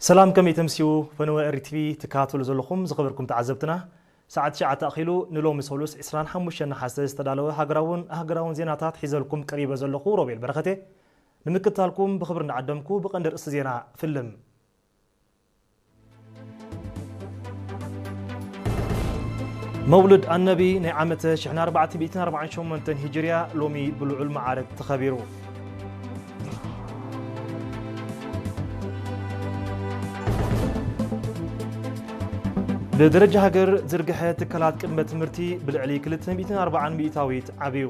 ሰላም፣ ከመይ ተምስዩ? ፈነወ ኤሪ ቲቪ ትከታተሉ ዘለኹም ዝኸበርኩም ተዓዘብትና፣ ሰዓት ትሽዓተ ኣኺሉ ንሎሚ ሰሉስ ዕስራን ሓሙሽተን ነሓሰ ዝተዳለወ ሃገራውን ኣህገራውን ዜናታት ሒዘልኩም ቀሪበ ዘለኹ ሮቤል በረኸቴ። ንምክትታልኩም ብኽብሪ እንዳዓደምኩ ብቐንዲ ርእሲ ዜና ፍልም። መውልድ ኣነቢ ናይ ዓመተ ሽሕን ኣርባዕተ ሚእትን ኣርባዓን ሸሞንተን ሂጅርያ ሎሚ ብልዑል መዓርግ ተኸቢሩ። ብደረጃ ሃገር ዝርግሐ ትካላት ቅድመ ትምህርቲ ብልዕሊ ክልተ ሚእትን ኣርባዓን ሚእታዊት ዓብዩ።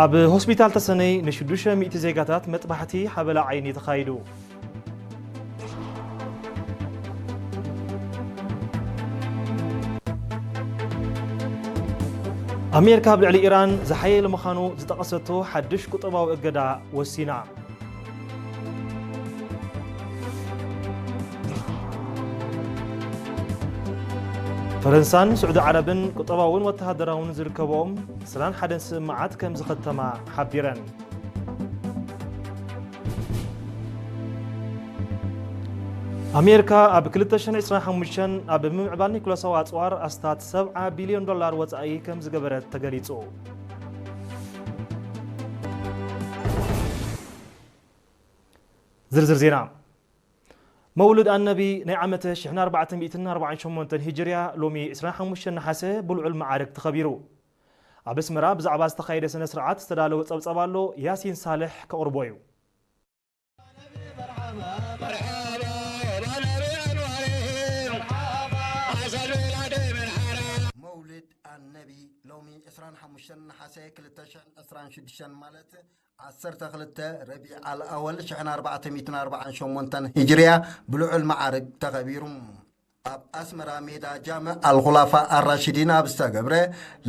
ኣብ ሆስፒታል ተሰነይ ንሽዱሽተ ሚእቲ ዜጋታት መጥባሕቲ ሓበላ ዓይኒ ተኻይዱ። ኣሜሪካ ኣብ ልዕሊ ኢራን ዝሓየለ ምዃኑ ዝጠቐሰቶ ሓድሽ ቁጠባዊ እገዳ ወሲና። ፈረንሳን ስዑዲ ዓረብን ቁጠባውን ወተሃደራውን ዝርከቦም ዕስራን ሓደን ስምምዓት ከም ዝኸተማ ሓቢረን። ኣሜሪካ ኣብ ክልተ ሽሕን ዕስራን ሓሙሽተን ኣብ ምምዕባል ኒኩለሳዊ ኣጽዋር ኣስታት ሰብዓ ቢልዮን ዶላር ወጻኢ ከም ዝገበረት ተገሊጹ። ዝርዝር ዜና። መውልድ ኣነቢ ናይ ዓመተ ሽሕን ኣርባዕተ ሚእትን ኣርባዓን ሸሞንተን ሂጅርያ ሎሚ ዕስራን ሓሙሽተን ነሓሰ ብልዑል መዓርግ ተኸቢሩ። ኣብ ኣስመራ ብዛዕባ ዝተኻየደ ስነ ስርዓት ዝተዳለወ ጸብጻብ ኣሎ፣ ያሲን ሳልሕ ከቕርቦ እዩ። መውልድ ኣነቢ ሎሚ ዕስራን ሓሙሽተን ነሓሰ ክልተ ሽሕን ዕስራን ሽዱሽተን ማለት ዓሰርተ ክልተ ረቢዕ ኣልኣወል ሽሕን ኣርባዕተ ሚእትን ኣርባዓን ሸሞንተን ሂጅርያ ብልዑል መዓርግ ተኸቢሩ። ኣብ ኣስመራ ሜዳ ጃምዕ ኣልኹላፋ ኣራሽዲን ኣብ ዝተገብረ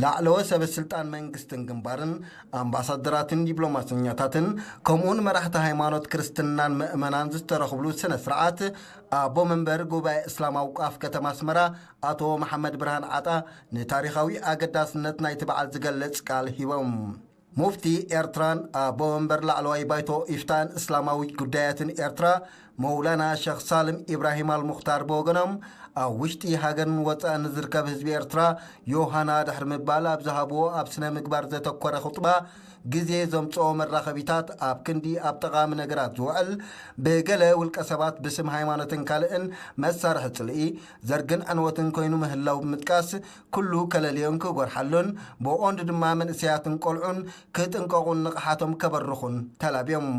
ላዕለወ ሰበ ስልጣን መንግስትን ግንባርን ኣምባሳደራትን ዲፕሎማሰኛታትን ከምኡውን መራሕቲ ሃይማኖት ክርስትናን ምእመናን ዝተረኽብሉ ስነ ስርዓት ኣቦ መንበር ጉባኤ እስላማዊ ቋፍ ከተማ ኣስመራ ኣቶ መሓመድ ብርሃን ዓጣ ንታሪኻዊ ኣገዳስነት ናይቲ በዓል ዝገልጽ ቃል ሂቦም። ሙፍቲ ኤርትራን ኣቦ መንበር ላዕለዋይ ባይቶ ኢፍታን እስላማዊ ጉዳያትን ኤርትራ መውላና ሸኽ ሳልም ኢብራሂም ኣልሙኽታር ብወገኖም፣ ኣብ ውሽጢ ሃገርን ወጻእን ንዝርከብ ህዝቢ ኤርትራ ዮሃና ድሕሪ ምባል ኣብ ዝሃብዎ ኣብ ስነ ምግባር ዘተኮረ ኹጥባ፣ ግዜ ዘምጽኦ መራኸቢታት ኣብ ክንዲ ኣብ ጠቓሚ ነገራት ዝውዕል፣ ብገለ ውልቀ ሰባት ብስም ሃይማኖትን ካልእን መሳርሒ ጽልኢ፣ ዘርግን ዕንወትን ኮይኑ ምህላው ብምጥቃስ፣ ኩሉ ከለልዮን ክጎርሓሉን፣ ብቐንዱ ድማ መንእሰያትን ቆልዑን ክጥንቀቑን ንቕሓቶም ከበርኹን ተላብዮም።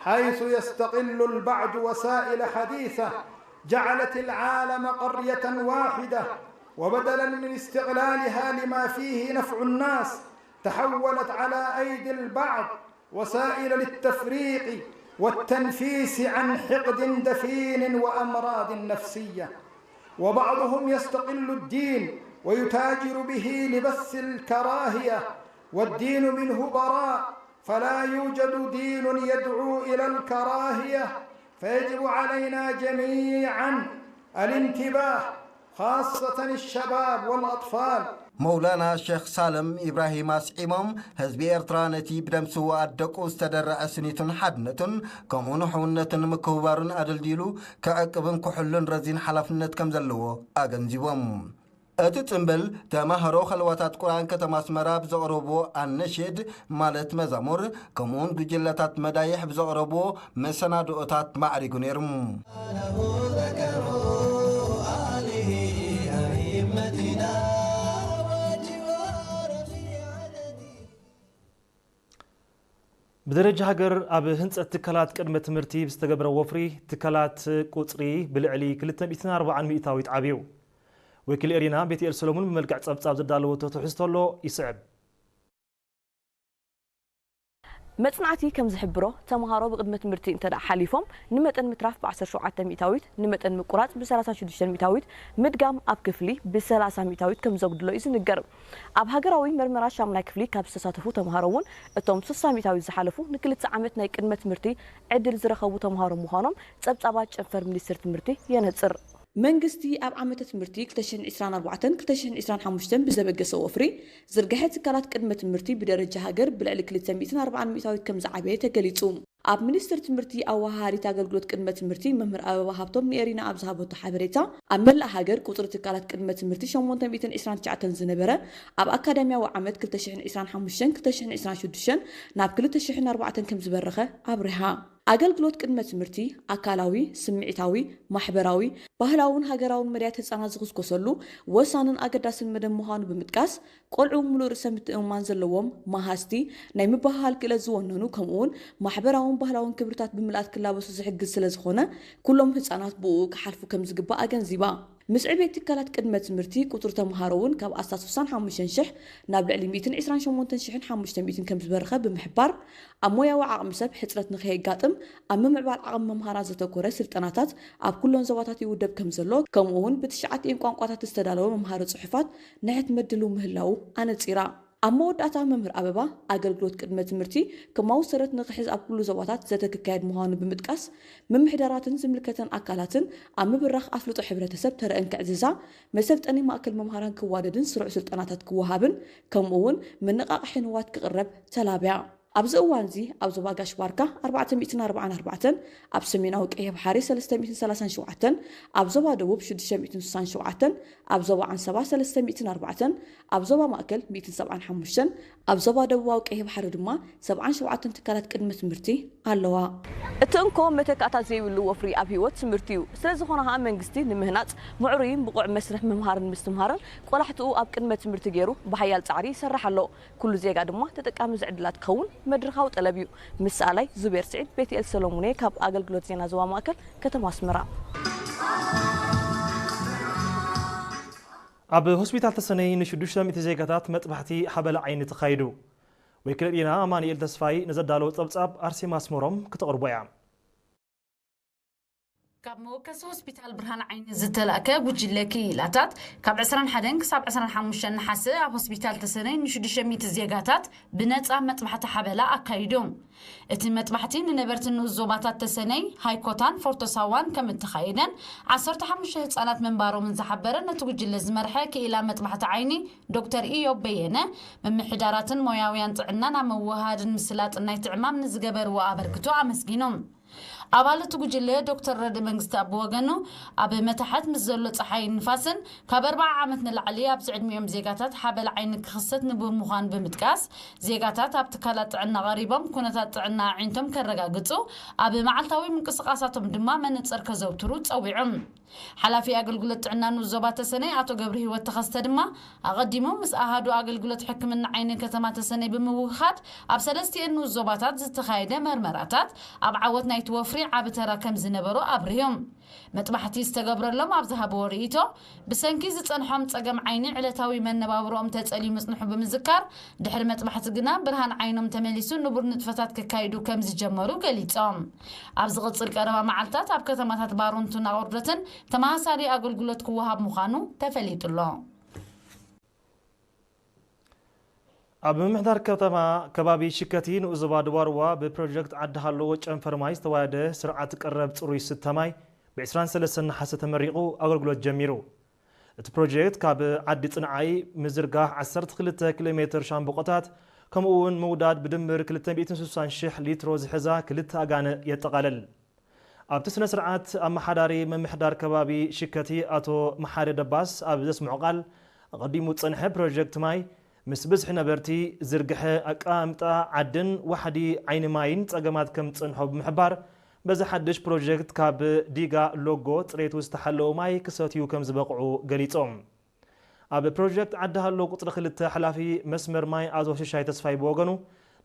حيث يستغل البعض وسائل حديثة جعلت العالم قرية واحدة، وبدلا من استغلالها لما فيه نفع الناس، تحولت على أيدي البعض وسائل للتفريق والتنفيس عن حقد دفين وأمراض نفسية. وبعضهم يستغل الدين ويتاجر به لبث الكراهية، والدين منه براء، فلا يوجد دين يدعو إلى الكراهية، فيجب علينا جميعا الانتباه، خاصة الشباب والأطفال. መውላና ሸኽ ሳልም ኢብራሂም ኣስዒሞም፣ ህዝቢ ኤርትራ ነቲ ብደም ስውኣት ደቁ ዝተደረዐ ስኒቱን ሓድነቱን ከምኡውን ሕውነቱን ምክብባሩን ኣደልዲሉ ክዕቅብን ክሕሉን ረዚን ሓላፍነት ከም ዘለዎ ኣገንዚቦም። እቲ ጽምብል ተማሃሮ ኸልዋታት ቁርኣን ከተማ ኣስመራ ብዘቕረብዎ ኣነሽድ ማለት መዛሙር ከምኡውን ጉጅለታት መዳይሕ ብዘቕረብዎ መሰናድኦታት ማዕሪጉ ነይሩ። ብደረጃ ሃገር ኣብ ህንጸት ትካላት ቅድመ ትምህርቲ ብዝተገበረ ወፍሪ ትካላት ቁጽሪ ብልዕሊ ክልተ ሚእትን ኣርባዓን ሚእታዊት ዓብዩ። ወኪል ኤሪና ቤትኤል ሰሎሙን ብመልክዕ ጸብጻብ ዘዳለወቶ ትሕዝቶ ኣሎ፣ ይስዕብ። መጽናዕቲ ከም ዝሕብሮ፣ ተምሃሮ ብቅድመ ትምህርቲ እንተ ደኣ ሓሊፎም፣ ንመጠን ምትራፍ ብ ዓሰርተ ሸውዓተ ሚእታዊት፣ ንመጠን ምቁራጽ ብ ሰላሳ ሽዱሽተ ሚእታዊት፣ ምድጋም ኣብ ክፍሊ ብ ሰላሳ ሚእታዊት ከም ዘጉድሎ እዩ ዝንገር። ኣብ ሃገራዊ መርመራ ሻሙናይ ክፍሊ ካብ ዝተሳተፉ ተምሃሮ እውን፣ እቶም ስሳ ሚእታዊት ዝሓለፉ ንክልተ ዓመት ናይ ቅድመ ትምህርቲ ዕድል ዝረኸቡ ተምሃሮ ምዃኖም ጸብጻባት ጨንፈር ሚኒስትሪ ትምህርቲ የነጽር። መንግስቲ ኣብ ዓመተ ትምህርቲ ክልተ ሽሕን ዕስራን ኣርባዕተን ክልተ ሽሕን ዕስራን ሓሙሽተን ብዘበገሰ ወፍሪ ዝርግሐ ትካላት ቅድመ ትምህርቲ ብደረጃ ሃገር ብልዕሊ ክልተ ሚእትን ኣርባዓን ሚእታዊት ከም ዝዓበየ ተገሊጹ። ኣብ ሚኒስቴር ትምህርቲ ኣወሃሃዲት ኣገልግሎት ቅድመ ትምህርቲ መምህር ኣበባ ሃብቶም ንኤሪና ኣብ ዝሃበቶ ሓበሬታ፣ ኣብ መላእ ሃገር ቁጽሪ ትካላት ቅድመ ትምህርቲ ሸሞንተ ሚእትን ዕስራን ትሽዓተን ዝነበረ፣ ኣብ ኣካዳሚያዊ ዓመት ክልተ ሽሕን ዕስራን ሓሙሽተን ክልተ ሽሕን ዕስራን ሽዱሽተን ናብ ክልተ ሽሕን ኣርባዕተን ከም ዝበረኸ ኣብሪሃ። ኣገልግሎት ቅድመ ትምህርቲ ኣካላዊ፣ ስምዒታዊ፣ ማሕበራዊ፣ ባህላውን ሃገራውን መድያት ህጻናት ዝኹስኮሰሉ ወሳንን ኣገዳስን መደብ ምዃኑ ብምጥቃስ፣ ቆልዑ ምሉእ ርእሰ ምትእምማን ዘለዎም፣ መሃዝቲ፣ ናይ ምብህሃል ክእለት ዝወነኑ፣ ከምኡውን ማሕበራውን ባህላውን ክብርታት ብምልኣት ክላበሱ ዝሕግዝ ስለ ዝኾነ፣ ኩሎም ህጻናት ብኡ ክሓልፉ ከም ዝግባእ ኣገንዚባ። ምስ ዕቤት ትካላት ቅድመ ትምህርቲ፣ ቁጽሪ ተምሃሮ እውን ካብ ኣስታት ስሳን ሓሙሽተን ሽሕ ናብ ልዕሊ ሚእትን ዕስራን ሸሞንተን ሽሕን ሓሙሽተ ሚእትን ከም ዝበረኸ ብምሕባር፣ ኣብ ሞያዊ ዓቕሚ ሰብ ሕጽረት ንኸየጋጥም ኣብ ምምዕባል ዓቕሚ መምሃራን ዘተኮረ ስልጠናታት ኣብ ኩሎን ዞባታት ይውደብ ከም ዘሎ፣ ከምኡ እውን ብትሽዓቲኤን ቋንቋታት ዝተዳለወ መምሃሪ ጽሑፋት ንሕትመት ድልው ምህላዉ ኣነጺራ። ኣብ መወዳእታ መምህር ኣበባ፣ ኣገልግሎት ቅድመ ትምህርቲ ከማዊ ሰረት ንኽሕዝ ኣብ ኩሉ ዞባታት ዘተ ክካየድ ምዃኑ ብምጥቃስ፣ ምምሕዳራትን ዝምልከተን ኣካላትን ኣብ ምብራኽ ኣፍልጦ ሕብረተሰብ ተረአን ክዕዝዛ፣ መሰልጠኒ ማእከል መምሃራን ክዋደድን ስሩዕ ስልጠናታት ክወሃብን፣ ከምኡ እውን መነቓቕሒ ንዋት ክቕረብ ተላብያ። ኣብዚ እዋንዚ ኣብ ዞባ ጋሽ ባርካ ኣርባዕተ ሚእትን ኣርባዓን ኣርባዕተን፣ ኣብ ሰሜናዊ ቀይሕ ባሕሪ ሰለስተ ሚእትን ሰላሳን ሸውዓተን፣ ኣብ ዞባ ደቡብ ሽዱሽተ ሚእትን ስሳን ሸውዓተን፣ ኣብ ዞባ ዓንሰባ ሰለስተ ሚእትን ኣርባዕተን፣ ኣብ ዞባ ማእከል ሚእትን ሰብዓን ሓሙሽተን፣ ኣብ ዞባ ደቡባዊ ቀይሕ ባሕሪ ድማ ሰብዓን ሸውዓተን ትካላት ቅድመ ትምህርቲ ኣለዋ። እቲ እንኮ መተካእታ ዘይብሉ ወፍሪ ኣብ ህይወት ትምህርቲ እዩ። ስለ ዝኾነ ኸኣ መንግስቲ ንምህናጽ ምዕሩይን ብቑዕ መስርሕ ምምሃርን ምስትምሃርን ቆላሕትኡ ኣብ ቅድመ ትምህርቲ ገይሩ ብሓያል ጻዕሪ ይሰርሕ ኣሎ። ኩሉ ዜጋ ድማ ተጠቃሚ ዝዕድላት ክኸውን መድረኻዊ ጠለብ እዩ። ምስ ሰኣላይ ዙቤር ስዒድ፣ ቤትኤል ሰሎሙን እየ ካብ ኣገልግሎት ዜና ዞባ ማእከል ከተማ ኣስመራ። ኣብ ሆስፒታል ተሰነይ ንሽዱሽተ ሚእቲ ዜጋታት መጥባሕቲ ሓበላ ዓይኒ ተኻይዱ። ወኪል ዜና ኣማኑኤል ተስፋይ ንዘዳለዎ ጸብጻብ ኣርሴማ ኣስመሮም ክተቕርቦ እያ። ካብ መወከሲ ሆስፒታል ብርሃን ዓይኒ ዝተላእከ ጉጅለ ክኢላታት፣ ካብ ዕስራን ሓደን ክሳብ ዕስራን ሓሙሽተን ነሓሰ ኣብ ሆስፒታል ተሰነይ ንሽዱሽተ ሚእቲ ዜጋታት ብነጻ መጥባሕቲ ሓበላ ኣካይዶም። እቲ መጥባሕቲ ንነበርቲ ንኡስ ዞባታት ተሰነይ፣ ሃይኮታን ፎርቶ ሳዋን ከም እተኻየደን፣ ዓሰርተ ሓሙሽተ ህጻናት ምንባሮምን ዝሓበረ ነቲ ጉጅለ ዝመርሐ ክኢላ መጥባሕቲ ዓይኒ ዶክተር ኢዮብ በየነ፣ ምምሕዳራትን ሞያውያን ጥዕናን ኣብ ምውህሃድን ምስላጥን ናይቲ ዕማም ንዝገበርዎ ኣበርክቶ ኣመስጊኖም። ኣባል እቲ ጉጅለ ዶክተር ረድእ መንግስቲ ኣብ ወገኑ፣ ኣብ መታሕት ምስ ዘሎ ጸሓይን ንፋስን ካብ ኣርብዓ ዓመት ንላዕሊ ኣብዚ ዕድሚኦም ዜጋታት ሓበል ዓይኒ ክኽሰት ንቡር ምዃኑ ብምጥቃስ፣ ዜጋታት ኣብ ትካላት ጥዕና ቀሪቦም ኩነታት ጥዕና ኣዒንቶም ከረጋግጹ፣ ኣብ መዓልታዊ ምንቅስቓሳቶም ድማ መነጽር ከዘውትሩ ጸዊዖም። ሓላፊ ኣገልግሎት ጥዕና ንኡስ ዞባ ተሰነይ ኣቶ ገብረ ህይወት ተኸስተ ድማ፣ ኣቐዲሙ ምስ ኣሃዱ ኣገልግሎት ሕክምና ዓይኒ ከተማ ተሰነይ ብምውህሃድ፣ ኣብ ሰለስቲኤን ንኡስ ዞባታት ዝተኻየደ መርመራታት ኣብ ዓወት ናይቲ ወፍሪ ዓቢ ተራ ከም ዝነበሮ ኣብሪሆም። መጥባሕቲ ዝተገብረሎም ኣብ ዝሃብዎ ርእይቶ፣ ብሰንኪ ዝጸንሖም ጸገም ዓይኒ ዕለታዊ መነባብሮኦም ተጸልዩ ምጽንሑ ብምዝካር፣ ድሕሪ መጥባሕቲ ግና ብርሃን ዓይኖም ተመሊሱ ንቡር ንጥፈታት ክካይዱ ከም ዝጀመሩ ገሊጾም። ኣብ ዝቕጽል ቀረባ መዓልታት ኣብ ከተማታት ባሮንቱን ኣቑርደትን ተመሳሳሊ ኣገልግሎት ክወሃብ ምዃኑ ተፈሊጡ ኣሎ። ኣብ ምምሕዳር ከተማ ከባቢ ሽከቲ ንኡስ ዞባ ደቡብ ሩባ ብፕሮጀክት ዓዲ ሃሎ ጨንፈር ማይ ዝተዋሃደ ስርዓት ቀረብ ጽሩይ ስተ ማይ ብ ዕስራን ሰለስተን ነሓሰ ተመሪቑ ኣገልግሎት ጀሚሩ። እቲ ፕሮጀክት ካብ ዓዲ ጽንዓይ ምዝርጋሕ ዓሰርተ ክልተ ኪሎ ሜትር ሻምብቆታት፣ ከምኡ እውን ምውዳድ ብድምር ክልተ ሚእትን ስሳን ሽሕ ሊትሮ ዝሕዛ ክልተ ኣጋንእ የጠቓልል። ኣብቲ ስነ ስርዓት ኣመሓዳሪ ምምሕዳር ከባቢ ሽከቲ ኣቶ መሓሪ ደባስ ኣብ ዘስምዖ ቃል፣ ኣቐዲሙ ዝጸንሐ ፕሮጀክት ማይ ምስ ብዝሒ ነበርቲ፣ ዝርግሐ ኣቀማምጣ ዓድን ዋሕዲ ዓይኒ ማይን ጸገማት ከም ዝጸንሖ ብምሕባር፣ በዚ ሓድሽ ፕሮጀክት ካብ ዲጋ ሎጎ ጽሬቱ ዝተሓለወ ማይ ክሰትዩ ከም ዝበቕዑ ገሊጾም። ኣብ ፕሮጀክት ዓዲ ሃሎ ቁጽሪ ክልተ ሓላፊ መስመር ማይ ኣቶ ሽሻይ ተስፋይ ብወገኑ፣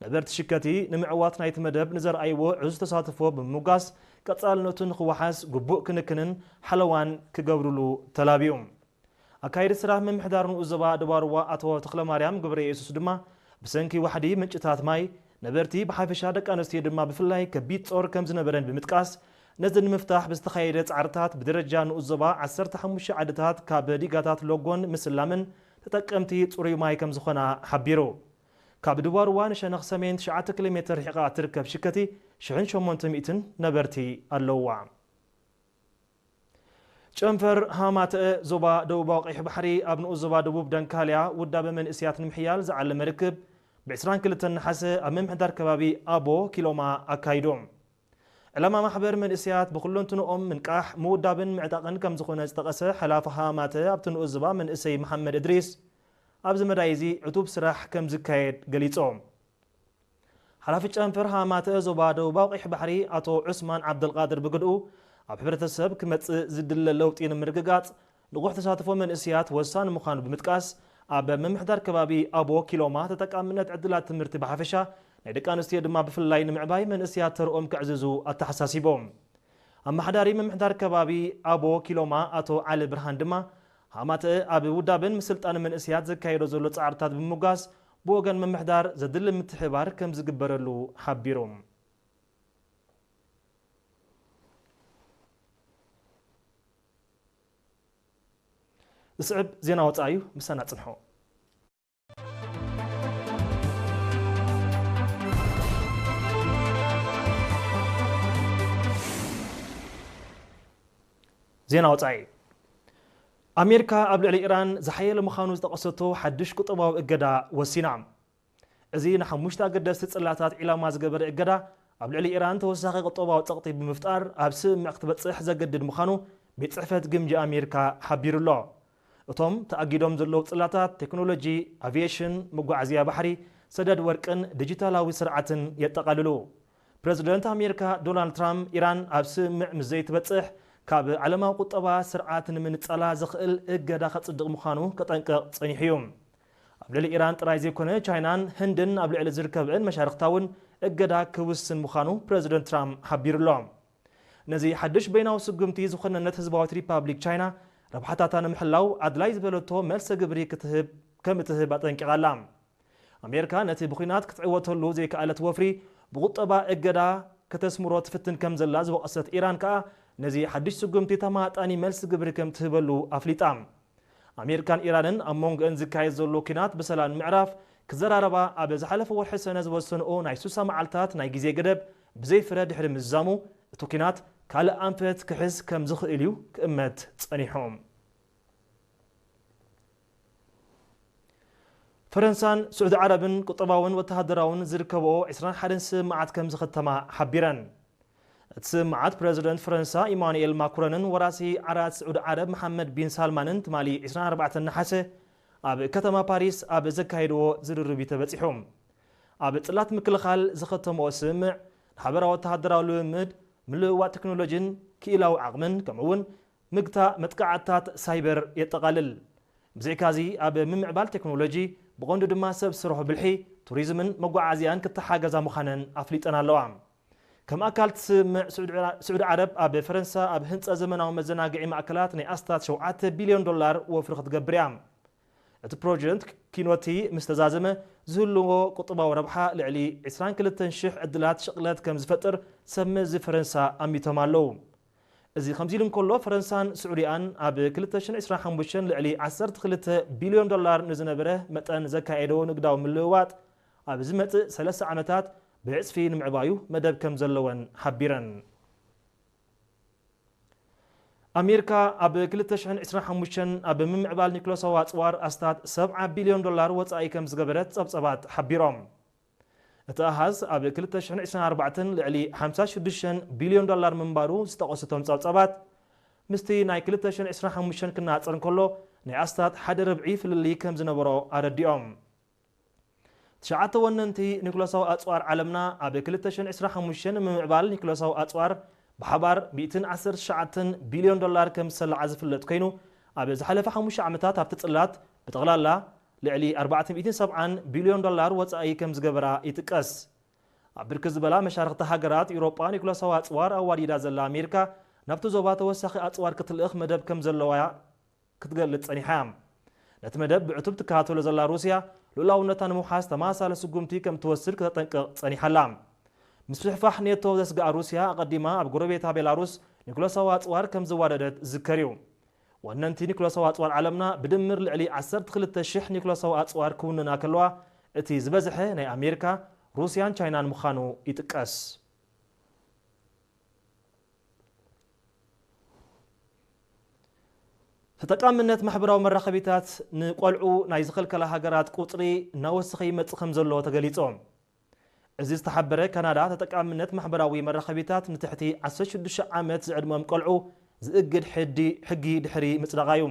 ነበርቲ ሽከቲ ንምዕዋት ናይቲ መደብ ንዘርኣይዎ ዕዙዝ ተሳትፎ ብምሙጋስ፣ ቀጻልነቱ ንኽወሓስ ግቡእ ክንክንን ሓለዋን ክገብርሉ ተላብዩ። ኣካየዲ ስራሕ ምምሕዳር ንኡስ ዞባ ደቡብ ሩባ ኣቶ ተኽለማርያም ገብረየሱስ ድማ፣ ብሰንኪ ዋሕዲ ምንጭታት ማይ፣ ነበርቲ ብሓፈሻ ደቂ ኣንስትዮ ድማ ብፍላይ ከቢድ ጾር ከም ዝነበረን ብምጥቃስ፣ ነዚ ንምፍታሕ ብዝተኻየደ ጻዕርታት ብደረጃ ንኡስ ዞባ ዓሰርተ ሓሙሽተ ዓድታት ካብ ዲጋታት ሎጎን ምስላምን ተጠቀምቲ ጽሩይ ማይ ከም ዝኾና ሓቢሩ። ካብ ደቡብ ሩባ ንሸነኽ ሰሜን ትሽዓተ ኪሎ ሜትር ርሒቓ እትርከብ ሽከቲ ሽሕን ሸሞንተ ሚእትን ነበርቲ ኣለውዋ። ጨንፈር ሃማተአ ዞባ ደቡባዊ ቀይሕ ባሕሪ ኣብ ንኡስ ዞባ ደቡብ ደንካልያ ውዳበ መንእስያት ንምሕያል ዝዓለመ ርክብ ብ ዕስራን ክልተን ነሓሰ ኣብ ምምሕዳር ከባቢ ኣቦ ኪሎማ ኣካይዱ። ዕላማ ማሕበር መንእስያት ብኩለንትንኦም ምንቃሕ፣ ምውዳብን ምዕጣቕን ከም ዝኾነ ዝጠቐሰ ሓላፊ ሃማተ ኣብቲ ንኡስ ዞባ መንእሰይ መሓመድ እድሪስ፣ ኣብዚ መዳይ እዚ ዕቱብ ስራሕ ከም ዝካየድ ገሊጾም። ሓላፊ ጨንፈር ሃማተ ዞባ ደቡባዊ ቀይሕ ባሕሪ ኣቶ ዑስማን ዓብደልቃድር ብግድኡ፣ ኣብ ሕብረተሰብ ክመጽእ ዝድለ ለውጢ ንምርግጋጽ ንቑሕ ተሳትፎ መንእስያት ወሳኒ ምዃኑ ብምጥቃስ፣ ኣብ ምምሕዳር ከባቢ ኣቦ ኪሎማ ተጠቃምነት ዕድላት ትምህርቲ ብሓፈሻ፣ ናይ ደቂ ኣንስትዮ ድማ ብፍላይ ንምዕባይ መንእስያት ተርኦም ከዕዝዙ ኣተሓሳሲቦም። ኣመሓዳሪ ምምሕዳር ከባቢ ኣቦ ኪሎማ ኣቶ ዓሊ ብርሃን ድማ፣ ሃማተ ኣብ ውዳበን ምስልጣን መንእስያት ዘካየዶ ዘሎ ጻዕርታት ብምሙጋስ፣ ብወገን ምምሕዳር ዘድሊ ምትሕብባር ከም ዝግበረሉ ሓቢሩ። ዝስዕብ ዜና ወጻኢ እዩ፣ ምሳና ጽንሑ። ዜና ወጻኢ። ኣሜሪካ ኣብ ልዕሊ ኢራን ዝሓየለ ምዃኑ ዝጠቐሰቶ ሓድሽ ቁጠባዊ እገዳ ወሲና። እዚ ንሓሙሽተ ኣገደስቲ ጽላታት ዒላማ ዝገበረ እገዳ፣ ኣብ ልዕሊ ኢራን ተወሳኺ ቁጠባዊ ጸቕጢ ብምፍጣር ኣብ ስምምዕ ክትበጽሕ ዘገድድ ምዃኑ ቤት ጽሕፈት ግምጃ ኣሜሪካ ሓቢሩ ኣሎ። እቶም ተኣጊዶም ዘለዉ ጽላታት ቴክኖሎጂ፣ ኣቪየሽን፣ መጓዓዝያ ባሕሪ፣ ሰደድ ወርቅን ዲጂታላዊ ስርዓትን የጠቓልሉ። ፕረዚደንት ኣሜሪካ ዶናልድ ትራምፕ፣ ኢራን ኣብ ስምምዕ ምስ ዘይትበጽሕ፣ ካብ ዓለማዊ ቁጠባ ስርዓት ንምንጻላ ዘኽእል እገዳ ከጽድቕ ምዃኑ ከጠንቅቕ ጸኒሑ እዩ። ኣብ ልዕሊ ኢራን ጥራይ ዘይኮነ፣ ቻይናን ህንድን ኣብ ልዕሊ ዝርከብአን መሻርኽታ እውን እገዳ ክውስን ምዃኑ ፕረዚደንት ትራምፕ ሓቢሩ ኣሎ። ነዚ ሓድሽ በይናዊ ስጉምቲ ዝኾነነት ህዝባዊት ሪፓብሊክ ቻይና፣ ረብሓታታ ንምሕላው ኣድላይ ዝበለቶ መልሰ ግብሪ ክትህብ፣ ከም እትህብ ኣጠንቂቓ ኣላ። ኣሜሪካ ነቲ ብኲናት ክትዕወተሉ ዘይከኣለት ወፍሪ ብቁጠባ እገዳ ከተስምሮ ትፍትን ከም ዘላ ዝወቐሰት ኢራን ከኣ፣ ነዚ ሓድሽ ስጉምቲ ተማጣኒ መልሲ ግብሪ ከም ትህበሉ ኣፍሊጣ። ኣሜሪካን ኢራንን ኣብ መንጎአን ዝካየድ ዘሎ ኲናት ብሰላም ንምዕራፍ ክዘራረባ ኣብ ዝሓለፈ ወርሒ ሰነ ዝወሰንኦ ናይ ሱሳ መዓልታት ናይ ግዜ ገደብ ብዘይ ፍረ ድሕሪ ምዝዛሙ፣ እቲ ኲናት ካልእ ኣንፈት ክሕዝ ከም ዝኽእል እዩ ክእመት ጸኒሑ። ፈረንሳን ስዑዲ ዓረብን ቁጠባውን ወተሃደራውን ዝርከብኦ ዕስራን ሓደን ስምምዓት ከም ዝኸተማ ሓቢረን። እቲ ስምምዓት ፕረዚደንት ፈረንሳ ኢማኑኤል ማክሮንን ወራሲ ዓራት ስዑዲ ዓረብ መሓመድ ቢን ሳልማንን ትማሊ ዕስራን ኣርባዕተን ነሓሰ ኣብ ከተማ ፓሪስ ኣብ ዘካየድዎ ዝርርብ እዩ ተበጺሑ። ኣብ ጽላት ምክልኻል ዝኸተምኦ ስምምዕ፣ ንሓበራዊ ወተሃደራዊ ልምምድ፣ ምልውዋጥ ቴክኖሎጂን ክኢላዊ ዓቕምን፣ ከምኡ'ውን ምግታእ መጥቃዕትታት ሳይበር የጠቓልል። ብዘይካዚ፣ ኣብ ምምዕባል ቴክኖሎጂ፣ ብቐንዱ ድማ ሰብ ስርሑ ብልሒ፣ ቱሪዝምን መጓዓዝያን ክተሓገዛ ምዃነን ኣፍሊጠን ኣለዋ። ከም ኣካል እቲ ስምምዕ፣ ስዑዲ ዓረ-፣ ስዑዲ ዓረብ ኣብ ፈረንሳ ኣብ ህንጸት ዘመናዊ መዘናግዒ ማእከላት ናይ ኣስታት ሸውዓተ ቢልዮን ዶላር ወፍሪ ክትገብር እያ። እቲ ፕሮጀክት ኪኖቲ ምስ ተዛዘመ ዝህልዎ ቁጠባዊ ረብሓ ልዕሊ ዕስራን ክልተን ሽሕ ዕድላት ሽቕለት ከም ዝፈጥር ሰብ መዚ ፈረንሳ ኣሚቶም ኣለዉ። እዚ ከምዚ ኢሉ እንከሎ፣ ፈረንሳን ስዑዲኣን ኣብ ክልተ ሽሕን ዕስራን ሓሙሽተን ልዕሊ ዓሰርተ ክልተ ቢልዮን ዶላር ንዝነበረ መጠን ዘካየደዎ ንግዳዊ ምልውዋጥ ኣብ ዝመጽእ ሰለስተ ዓመታት ብዕጽፊ ንምዕባዩ መደብ ከም ዘለወን ሓቢረን። ኣሜሪካ ኣብ ክልተ ሽሕን ዕስራን ሓሙሽተን ኣብ ምምዕባል ኒክለሳዊ ኣጽዋር ኣስታት ሰብዓ ቢልዮን ዶላር ወጻኢ ከም ዝገበረት ጸብጸባት ሓቢሮም። እቲ ኣሃዝ ኣብ ክልተ ሽሕን ዕስራን ኣርባዕተን ልዕሊ ሓምሳ ሽዱሽተ ቢልዮን ዶላር ምንባሩ ዝጠቐሱ እቶም ጸብጸባት፣ ምስቲ ናይ ክልተ ሽሕን ዕስራን ሓሙሽተን ክነጻጸር እንከሎ፣ ናይ ኣስታት ሓደ ርብዒ ፍልልይ ከም ዝነበሮ ኣረዲኦም። ትሽዓተ ወነንቲ ኒኩለሳዊ ኣጽዋር ዓለምና ኣብ ክልተ ሽሕን ዕስራን ሓሙሽተን ንምምዕባል ኒኩለሳዊ ኣጽዋር ብሓባር ሚእትን ዓሰርተ ትሽዓተን ቢልዮን ዶላር ከም ዝሰለዓ ዝፍለጥ ኮይኑ፣ ኣብ ዝሓለፈ ሓሙሽተ ዓመታት ኣብቲ ጽላት ብጠቕላላ ልዕሊ ኣርባዕተ ሚእትን ሰብዓን ቢልዮን ዶላር ወጻኢ ከም ዝገበራ ይጥቀስ። ኣብ ብርክት ዝበላ መሻርኽቲ ሃገራት ኤውሮጳ ኒኩለሳዊ ኣጽዋር ኣዋዲዳ ዘላ ኣሜሪካ፣ ናብቲ ዞባ ተወሳኺ ኣጽዋር ክትልእኽ መደብ ከም ዘለዋ ክትገልጽ ጸኒሓ እያ። ነቲ መደብ ብዕቱብ ትከታተሎ ዘላ ሩስያ፣ ልኡላውነታ ንምውሓስ ተመሳሳሊ ስጉምቲ ከም ትወስድ ከተጠንቅቕ ጸኒሓ ኣላ። ምስፍሕፋሕ ኔቶ ዘስግኣ ሩስያ፣ ኣቐዲማ ኣብ ጎረቤታ ቤላሩስ ኒኩለሳዊ ኣጽዋር ከም ዘዋደደት ዝዝከር እዩ። ወነንቲ ኒኩለሳዊ ኣጽዋር ዓለምና ብድምር ልዕሊ ዓሰርተ ክልተ ሽሕ ኒኩለሳዊ ኣጽዋር ክውንና ከለዋ፣ እቲ ዝበዝሐ ናይ ኣሜሪካ፣ ሩስያን ቻይናን ምዃኑ ይጥቀስ። ተጠቃምነት ማሕበራዊ መራኸቢታት ንቆልዑ ናይ ዝኸልከላ ሃገራት ቁጽሪ እናወሰኸ ይመጽእ ከም ዘሎ ተገሊጾም። እዚ ዝተሓበረ ካናዳ ተጠቃምነት ማሕበራዊ መራኸቢታት ንትሕቲ ዓሰርተ ሽዱሽተ ዓመት ዝዕድሞም ቆልዑ ዝእግድ ሕዲ-፣ ሕጊ ድሕሪ ምጽዳቓ እዩ።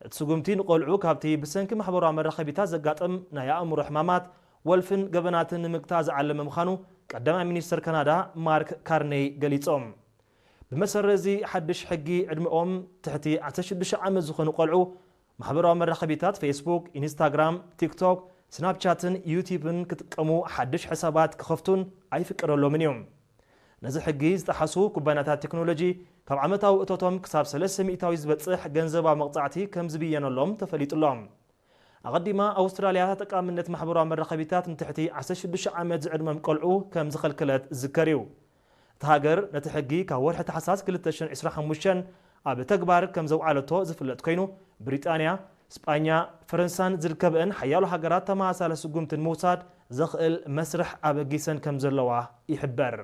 እቲ ስጉምቲ ንቆልዑ ካብቲ ብሰንኪ ማሕበራዊ መራኸቢታት ዘጋጥም ናይ ኣእምሮ ሕማማት፣ ወልፍን ገበናትን ንምግታእ ዝዓለመ ምዃኑ ቀዳማይ ሚኒስተር ካናዳ ማርክ ካርኔይ ገሊጾም። ብመሰረት እዚ ሓድሽ ሕጊ፣ ዕድመኦም ትሕቲ ዓሰርተ ሽዱሽተ ዓመት ዝኾኑ ቆልዑ ማሕበራዊ መራኸቢታት ፌስቡክ፣ ኢንስታግራም፣ ቲክቶክ፣ ስናፕቻትን ዩቲዩብን ክጥቀሙ ሓድሽ ሕሳባት ክኸፍቱን ኣይፍቀደሎምን እዩ። ነዚ ሕጊ ዝጠሓሱ ኩባንያታት ቴክኖሎጂ ካብ ዓመታዊ እቶቶም ክሳብ ሰለስተ ሚእታዊ ዝበጽሕ ገንዘባዊ መቕጻዕቲ ከም ዝብየነሎም ተፈሊጡሎም። ኣቐዲማ ኣውስትራልያ ተጠቃምነት ማሕበራዊ መራኸቢታት ንትሕቲ ዓሰርተ ሽዱሽተ ዓመት ዝዕድመም ቆልዑ ከም ዝኸልከለት ዝዝከር እዩ። እታ ሃገር ነቲ ሕጊ ካብ ወርሒ ታሕሳስ ክልተ ሽሕን ዕስራን ሓሙሽተን ኣብ ተግባር ከም ዘውዓለቶ ዝፍለጥ ኮይኑ፣ ብሪጣንያ፣ ስጳኛ፣ ፈረንሳን ዝርከበአን ሓያሎ ሃገራት ተመሳሳሊ ስጉምቲ ንምውሳድ ዘኽእል መስርሕ ኣበጊሰን ከም ዘለዋ ይሕበር።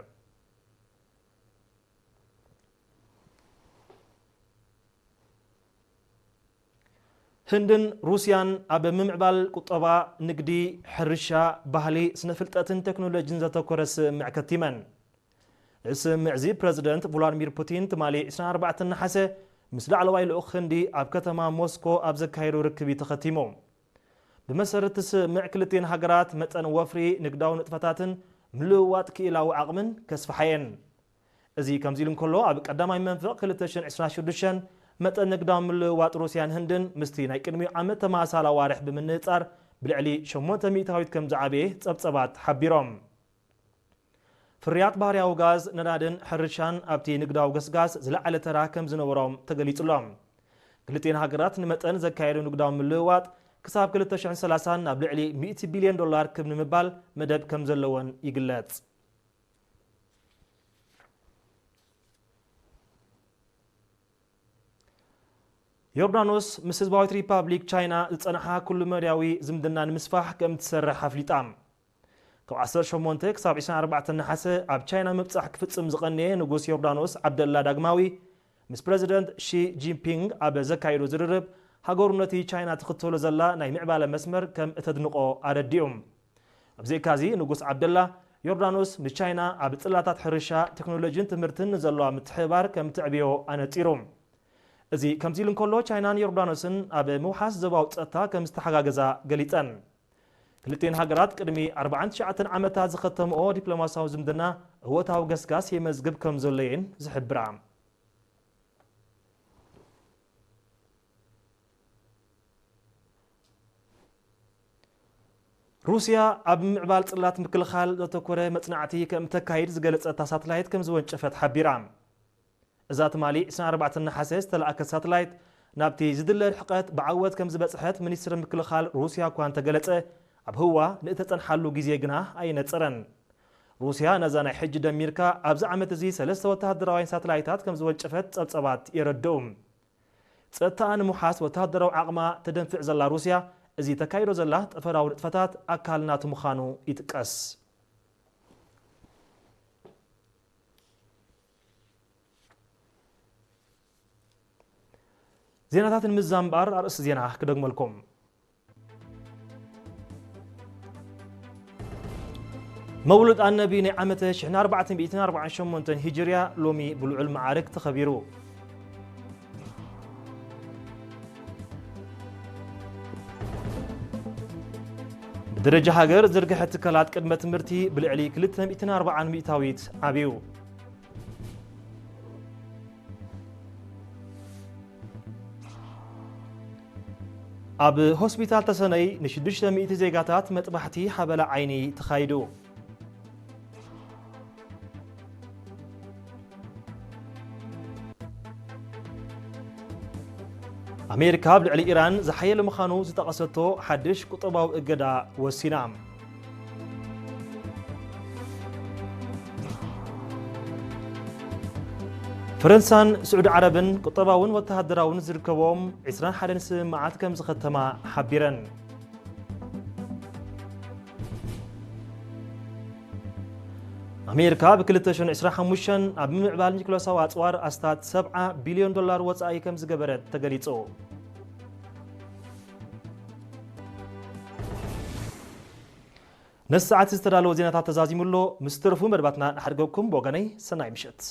ህንድን ሩስያን ኣብ ምምዕባል ቁጠባ፣ ንግዲ፣ ሕርሻ፣ ባህሊ፣ ስነ ፍልጠትን ቴክኖሎጂን ዘተኮረ ስምምዕ ከቲመን። እዚ ስምምዕ እዚ ፕረዚደንት ቭላድሚር ፑቲን ትማሊ ዕስራን ኣርባዕተን ነሓሰ ምስ ላዕለዋይ ልኡኽ ህንዲ ኣብ ከተማ ሞስኮ ኣብ ዘካየዶ ርክብ እዩ ተኸቲሙ። ብመሰረት እቲ ስምምዕ ክልቲኤን ሃገራት መጠን ወፍሪ፣ ንግዳዊ ንጥፈታትን ምልውዋጥ ክኢላዊ ዓቕምን ከስፍሓ እየን። እዚ ከምዚ ኢሉ እንከሎ፣ ኣብ ቀዳማይ መንፈቕ ክልተ ሽሕን ዕስራን ሽዱሽተን መጠን ንግዳዊ ምልውዋጥ ሩስያን ህንድን ምስቲ ናይ ቅድሚኡ ዓመት ተመሳሳሊ ኣዋርሕ ብምንጻር ብልዕሊ ሸሞንተ ሚእታዊት ከም ዝዓበየ ጸብጸባት ሓቢሮም። ፍርያት ባህርያዊ ጋዝ፣ ነዳድን ሕርሻን ኣብቲ ንግዳዊ ገስጋስ ዝለዓለ ተራ ከም ዝነበሮም ተገሊጹሎም። ክልቲኤን ሃገራት ንመጠን ዘካየዱ ንግዳዊ ምልውዋጥ ክሳብ ክልተ ሽሕን ሰላሳን ናብ ልዕሊ ሚእቲ ቢልዮን ዶላር ክብ ንምባል መደብ ከም ዘለወን ይግለጽ። ዮርዳኖስ ምስ ህዝባዊት ሪፓብሊክ ቻይና ዝጸንሓ ኩሉ መዳያዊ ዝምድና ንምስፋሕ ከም እትሰርሕ ኣፍሊጣ። ካብ ዓሰርተ ሸሞንተ ክሳብ ዕስራን ኣርባዕተን ነሓሰ ኣብ ቻይና ምብጻሕ ክፍጽም ዝቐነየ ንጉስ ዮርዳኖስ ዓብደላ ዳግማዊ፣ ምስ ፕረዚደንት ሺ ጂንፒንግ ኣብ ዘካየዶ ዝርርብ፣ ሃገሩ ነቲ ቻይና ትኽተሎ ዘላ ናይ ምዕባለ መስመር ከም እተድንቖ ኣረዲኡ። ኣብ ዘይካዚ፣ ንጉስ ዓብደላ፣ ዮርዳኖስ ምስ ቻይና ኣብ ጽላታት ሕርሻ፣ ቴክኖሎጂን ትምህርትን ንዘለዋ ምትሕብባር ከም ትዕብዮ ኣነጺሩ። እዚ ከምዚ ኢሉ እንከሎ፣ ቻይናን ዮርዳኖስን ኣብ ምውሓስ ዞባዊ ጸጥታ ከም ዝተሓጋገዛ ገሊጸን። ክልቲኤን ሃገራት ቅድሚ ኣርባዓን ትሽዓተን ዓመታት ዝኸተምኦ ዲፕሎማስያዊ ዝምድና እወታዊ ገስጋስ የመዝግብ ከም ዘሎ እየን ዝሕብራ። ሩስያ ኣብ ምዕባል ጽላት ምክልኻል ዘተኮረ መጽናዕቲ ከም እተካይድ ዝገለጸታ ሳትላይት ከም ዝወንጨፈት ሓቢራ። እዛ ትማሊ ዕስራን ኣርባዕተን ነሓሰ ዝተለኣከት ሳትላይት ናብቲ ዝድለ ርሕቀት ብዓወት ከም ዝበጽሐት ሚኒስትሪ ምክልኻል ሩስያ እኳ እንተገለጸ፣ ኣብ ህዋ ንእተጸንሓሉ ግዜ ግና ኣይነጸረን። ሩስያ ነዛ ናይ ሕጂ ደሚርካ ኣብዚ ዓመት እዚ ሰለስተ ወተሃደራውያን ሳትላይታት ከም ዝወንጨፈት ጸብጸባት የረድኡ። ጸጥታኣ ንምውሓስ ወተሃደራዊ ዓቕማ ተደንፍዕ ዘላ ሩስያ፣ እዚ ተካይዶ ዘላ ጠፈራዊ ንጥፈታት ኣካል ናቱ ምዃኑ ይጥቀስ። ዜናታት ንምዝዛም እምበኣር ኣርእስቲ ዜና ክደግመልኩም። መውሉድ ኣነቢ ናይ ዓመተ ሽሕን ኣርባዕተ ሚእትን ኣርባዓን ሸሞንተን ሂጅርያ ሎሚ ብልዑል መዓርግ ተኸቢሩ። ብደረጃ ሃገር ዝርግሐ ትካላት ቅድመ ትምህርቲ ብልዕሊ ክልተ ሚእትን ኣርባዓን ሚእታዊት ዓብዩ። ኣብ ሆስፒታል ተሰነይ ንሽዱሽተ ሚእቲ ዜጋታት መጥባሕቲ ሓበላ ዓይኒ ተኻይዱ። ኣሜሪካ ኣብ ልዕሊ ኢራን ዝሓየለ ምዃኑ ዝጠቐሰቶ ሓድሽ ቁጠባዊ እገዳ ወሲና። ፈረንሳን ስዑዲ ዓረብን ቁጠባውን ወተሃደራውን ዝርከቦም ዕስራን ሓደን ስምምዓት ከም ዝኸተማ ሓቢረን። ኣሜሪካ ብ ክልተ ሽሕን ዕስራን ሓሙሽተን ኣብ ምምዕባል ኒክለሳዊ ኣጽዋር ኣስታት ሰብዓ ቢልዮን ዶላር ወጻኢ ከም ዝገበረት ተገሊጹ። ነዚ ሰዓት ዝተዳለወ ዜናታት ተዛዚሙ ኣሎ። ምስ ተረፉ መደባትና ንሓድገኩም። ብወገነይ ሰናይ ምሸት።